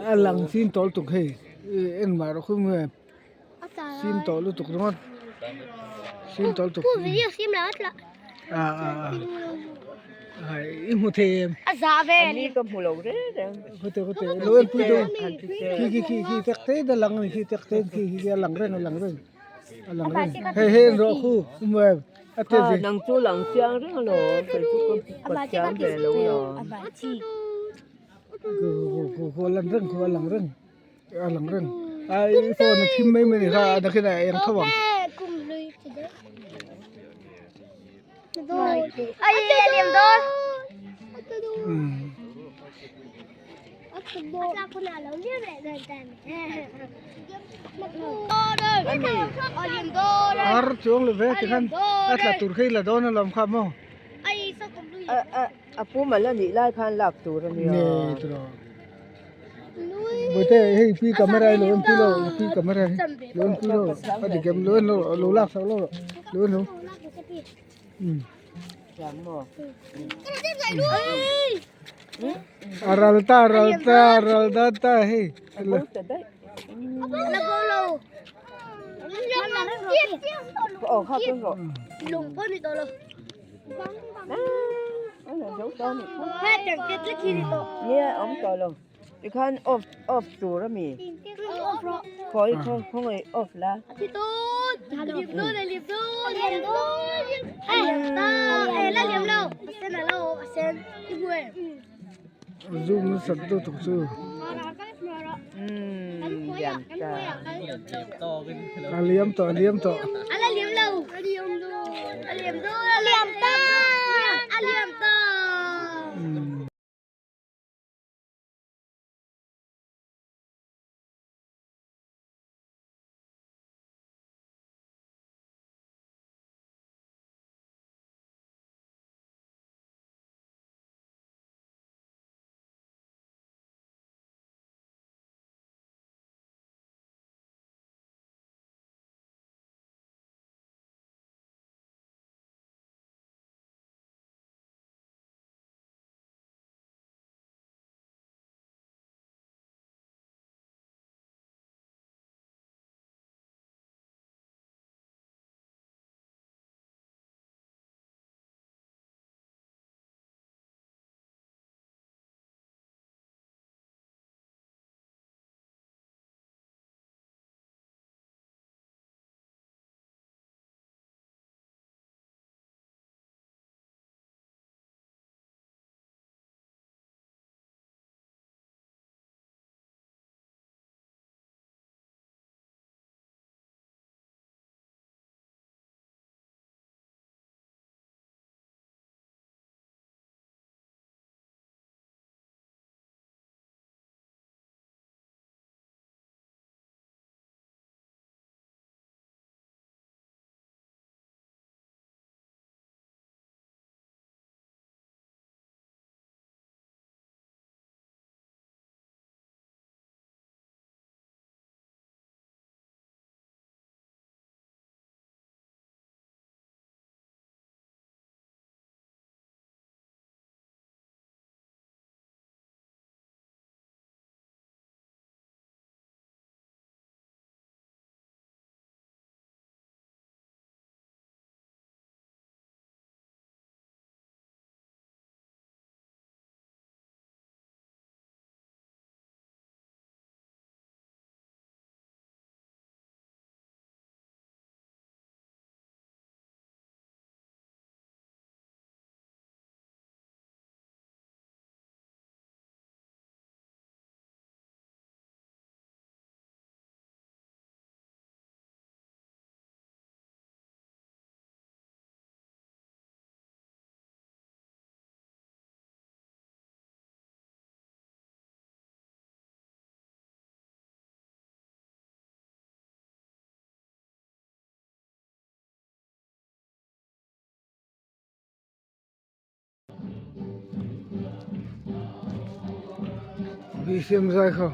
A lang sin tawh lutuk hei en mah rawh khum nge sin tawh lutuk ringawt sin tawh lutuk ah ah ah i hmu thei em khawte khawte lo en pui dawn khi khi khi khi tek te a lang a ni khi tek te khi khi a lang reng a lang reng a lang reng hei hei en rawh khu i hmu em a te ve nang chu lang chiang reng alawm kei chu ka pathian ve lo lawm khu khu a lang reng khu a lang reng a lang reng ai phone a thim mai mai a ni kha a nakhin a eng tho ang. Ar chuang lo ve tikhan a tla tur khi la dawn alawm kha maw. A pu mal a nih lai khan lak tur a nia. Nge tiraw. Bawihte hei pi camera hi lo en pui lo pi camera hi lo en pui lo a dik em lo en lo lo lak sak lo lo en lo. A ral ta a ral ta a ral ta ta hei. Nia awm tawh lo tikhan off off tur a mi khawi khawngaih off la. Zoom nasat lutuk chu. A liam tawh a liam tawh. Ui siam zai kha.